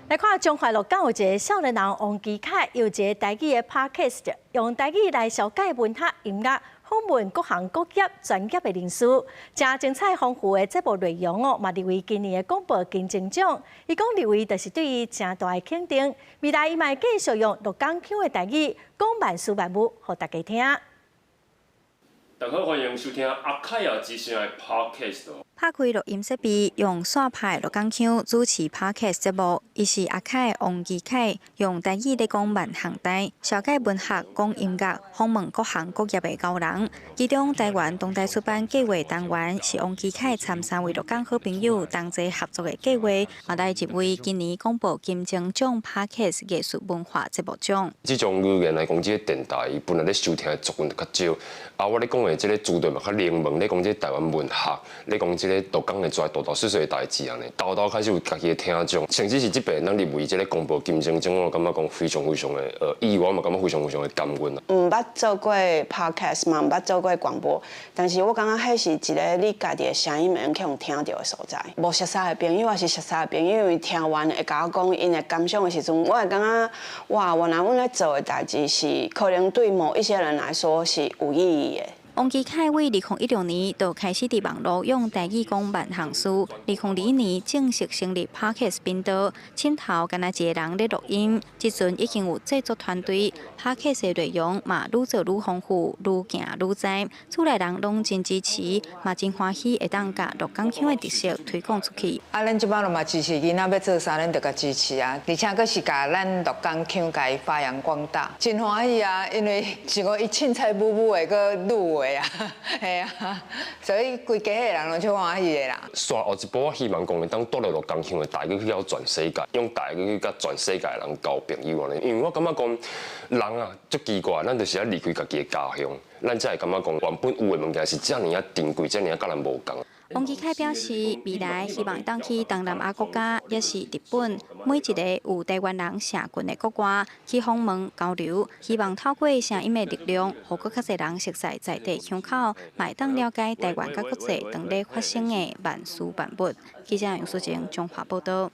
來看彰化鹿港有一个少年人王基凱，有一个台語的 podcast，用台語來紹介文學、音樂，訪問各行各業專業的人士，誠精彩豐富的節目內容哦，嘛入圍今年的廣播金鐘獎。伊講入圍就是對伊誠大的肯定。未來伊嘛會繼續用鹿港腔的台語講萬事萬物，予大家聽。大家好，歡迎收聽阿凱仔之聲的 podcast。拍開錄音設備，用煞派鹿港腔主持 podcast 節目。伊是阿凱王基凱，用台語咧講萬項代，紹介文學、講音樂，訪問各行各業的高人。其中，台灣當代出版計劃單元是王基凱參三位鹿港好朋友同齊合作的計劃，嘛來入圍今年廣播金鐘獎 podcast 藝術文化節目獎。這種語言來講，這个電台伊本來咧收聽的族群就較少。啊，我咧講的這个主題嘛較冷門，咧講這个台灣文學，咧講這个鹿港會做大大細細的代誌按呢，沓沓開始有家己的聽眾，甚至是這擺咱入圍這个廣播金鐘獎，我感覺講非常非常的意外嘛，感覺非常非常的感恩啊。毋捌做過 podcast 嘛，毋捌做過廣播，但是我感覺彼是一个你家己的聲音會用去予聽著的所在。無熟似的朋友，抑是熟似的朋友，𪜶聽完會共我講𪜶的感想的時陣，我會感覺哇，原來阮咧做的代誌是可能對某一些人來說是有意義的。王基凱為2016年就開始佇網路用台語講萬項事，2021年正式成立 Podcast 頻道，鏡頭干焦一个人咧錄音，這陣已經有製作團隊，Podcast 的內容嘛愈做愈豐富，愈行愈知，厝內人攏真支持，嘛真歡喜會當共鹿港腔的特色推廣出去。啊，咱這擺攏嘛支持囡仔欲做啥，咱就共支持啊，而且閣是共咱鹿港腔共伊發揚光大，真歡喜啊！因為像講伊凊彩舞舞的，閣入圍啊，嘿啊，所以規家的人攏足歡喜的啦。煞後一步，我希望講會當帶著鹿港腔的台語去到全世界，用台語去佮全世界的人交朋友按呢。因為我感覺講人啊，足奇怪，咱就是愛離開家己的家鄉，咱才會感覺講原本有的物件是遮爾仔珍貴，遮爾仔佮咱無仝。王基凱表示，未來希望當去東南亞國家，抑是日本，每一个有台灣人社群的國外去訪問交流，希望透過聲音的力量，予閣較濟人熟悉在地腔口，嘛會當了解台灣佮國際當咧發生的萬事萬物。記者楊淑靜，彰化報導。